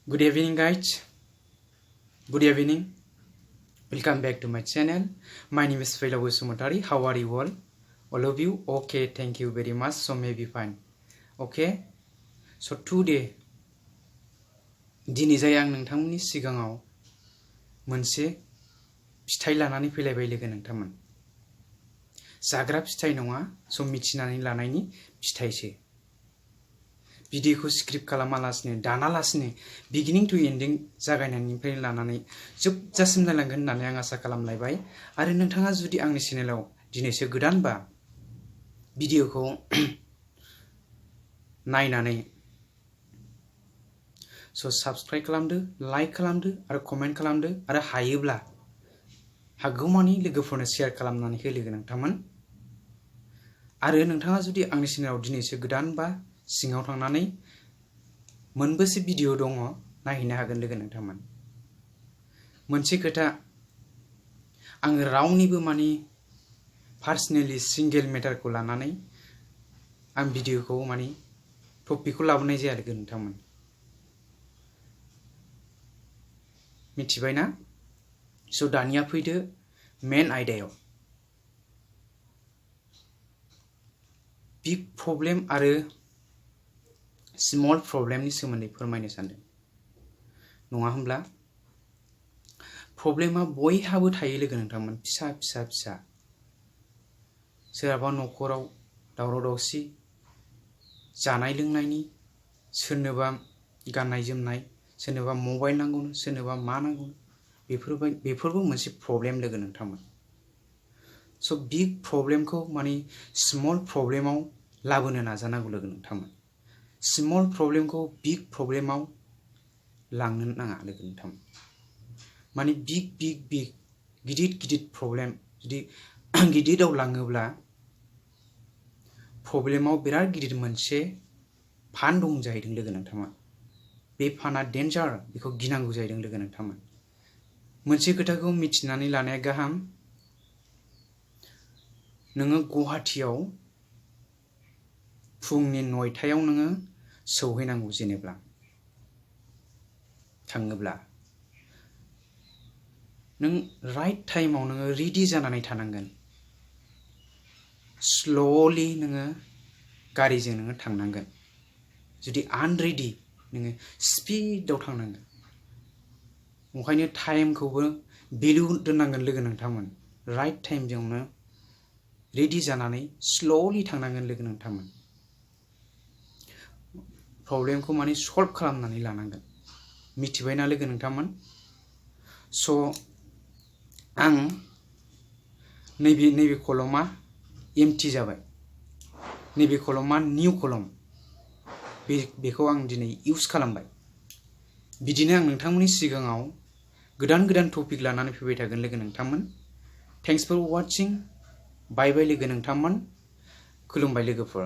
Good evening, guys. Good evening. Welcome back to my channel. My name is Failabu Sumotari. How are you all? All of you? Okay, thank you very much. So maybe fine. Okay. So today, दिनै जाय आं नोंथांमोननि सिगाङाव मोनसे फिथाइ लानानै फैलायबाय लोगो नोंथांमोन। जाग्रा फिथाइ नङा, सम मिथिनानै लानायनि फिथाइसो। भिडिअखौ स्क्रिप्ट खालामालासिनो दानालासिनो बिगिनिं टु एन्डिं जागायनायनिफ्राय लानानै जोबजासिम नायलांगोन होननानै आं आसा खालामलायबाय। आरो नोंथाङा जुदि आंनि चेनेलाव दिनैसो गोदानबा भिडिअखौ नायनानै साबस्क्राइब खालामदो, लाइक खालामदो आरो कमेन्ट खालामदो आरो हायोब्ला हागौमानि लोगोफोरनो शेयार खालामनानै हो लोगो नोंथांमोन। आरो नोंथाङा जुदि आंनि चेनेलाव दिनैसो गोदानबा सिङाव थांनानै मोनबेसे भिडिअ दङ नायहैनो हागोन लोगो नोंथांमोन। मोनसे खोथा, आङो रावनिबो पार्सनेलि सिंगेल मेटारखौ लानानै आं भिडिअखौ टपिकखौ लाबोनाय जाया लोगो नोंथांमोन। मिथिबायना? स' दानिया फैदो मेन आयदायाव। बिग प्रब्लेम आरो स्मल प्रब्लेमनि सोमोन्दै फोरमायनो सानदों। नङा होमब्ला? प्रब्लेमा बयहाबो थायो लोगो नोंथांमोन, फिसा फिसा फिसा। सोरहाबा न'खराव दावराव दावसि, जानाय लोंनायनि, सोरनोबा गाननाय जोमनाय, सोरनोबा मबाइल नांगौनो, सोरनोबा मा नांगौनो, बेफोरबो मोनसे प्रब्लेम लोगो नोंथांमोन। स' बिग प्रब्लेमखौ स्मल प्रब्लेमाव लाबोनो नाजानांगौ लोगो नोंथांमोन। स्मल प्रब्लेमखौ बिग प्रब्लेमाव लांनो नाङा लोगो नोंथांमोन। बिग गिदिर प्रब्लेम जुदि गिदिराव लाङोब्ला प्रब्लेमाव बिराद गिदिर मोनसे फान दं जाहैदों लोगो नोंथांमोन। बे फाना डेन्जार, बेखौ गिनांगौ जाहैदों लोगो नोंथांमोन। मोनसे खोथाखौ मिथिनानै लानाया गाहाम, नोङो गुवाहाटीयाव फुंनि 9टायाव नोङो सौहैनांगौ। जेनेब्ला थाङोब्ला नों राइट टाइमाव नोङो रेडि जानानै थानांगोन। स्ल'लि नोङो गारिजों नोङो थांनांगोन। जुदि आनरेडि नोङो स्पिडआव थांनांगोन। ओंखायनो टाइमखौबो भेलु दोननांगोन लोगो नोंथांमोन। राइट टाइमजोंनो रेडि जानानै स्ल'लि थांनांगोन लोगो नोंथांमोन। प्रब्लेमखौ सल्भ खालामनानै लानांगोन। मिथिबायना लोगो नोंथांमोन? स' आं नैबे कलमा एम्पटी जाबाय। नैबे कलमा निउ कलम। बेखौ आं दिनै इउज खालामबाय। बिदिनो आं नोंथांमोननि सिगाङाव गोदान टपिक लानानै फैबाय थागोन लोगो नोंथांमोन। Thanks four वाचिं। बाय बाय लोगो नोंथांमोन। खुलुमबाय लोगोफोर।